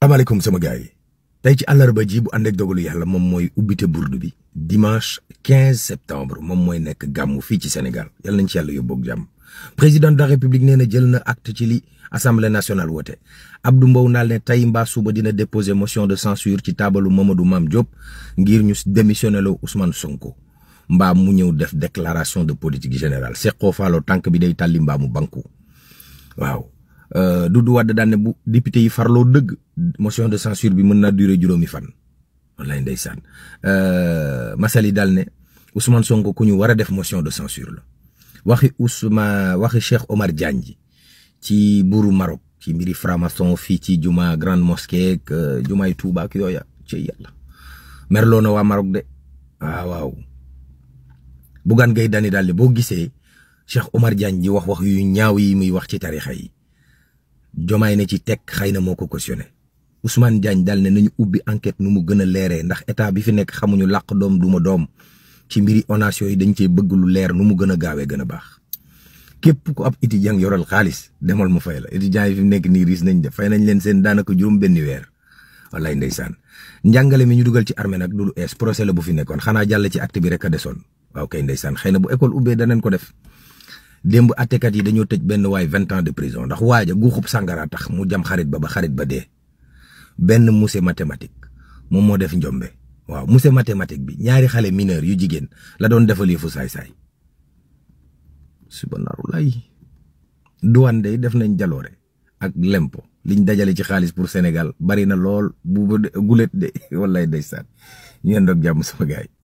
asalaamaaleykum sama gars yi tey ci àllarba ji bu ànd ak dogalu yàlla moom mooy ubbite burdu bi dimanche 15 septembre moom mooy nekk gàmmu fii ci Sénégal yàlla nañ ci yàlla yóbbu ak jàmm. président de la république nee na jël na acte ci li assemblée nationale woote Abdou Mbow naal ne tey mbaa suba dina déposer motion de censure ci taabalu Mamadou Mame Diop ngir ñu démissionné loo Ousmane Sonko mbaa mu ñëw def déclaration de politique générale seqoo faaloo tànk bi day tàlli mbaa mu banku waaw. Doudou Wade daan ne bu député yi farloo dëgg motion de censure bi mën naa durer juróomi fan wallaay ndeysaan Massaly daal ne Ousmane Sonko ku ñu war a def motion de censure la waxi Cheikh Omar Diagne ji ci buuru Maroc ci mbiri franc-maçon fii ci juma grande mosquée ak jumaay Touba ak yooya ci yàlla merloo na waa Maroc de waaw Bougane Gueye Dany daal ne boo gisee Cheikh Omar Diagne ji wax yu ñaaw yi muy wax ci tarixa yi Jomaay ne ci teg xëy na moo ko cautionné Ousmane Diagne daal ne nañu ubbi enquête nu mu gën a leeree ndax état bi fi nekk xamuñu làq doom duma doom ci mbiri ONAS yooyu dañ cee bëgg lu leer nu mu gën a gaawee gën a baax képp ku ab étudiant yoral xaalis demal mu fay la étudiants yi fi mu nekk nii riis nañ de fay nañ leen seen daanaka juróom benn weer wallaay ndeysaan njàngale mi ñu dugal ci armée nag du lu ees procès la bu fi nekkoon xanaa jàll ci acte bi rek a desoon waaw kay ndeysaan xëy na bu école ubbee danañ ko def. démb attekat yi dañoo tëj benn waay 20 ans de prison ndax waaja guuxub sàngara tax mu jam xarit ba xarit ba dee benn monsieur mathématique moom moo def njombe waaw monsieur mathématique bi ñaari xale mineur yu jigéen la doon defal yëfu saay-saay subhanallah douane day def nañ jaloore ak lempo liñ dajale ci xaalis pour Sénégal bari na lool bu gulet de wallaay ndeysaan ñu yendoog jàmm sama gaay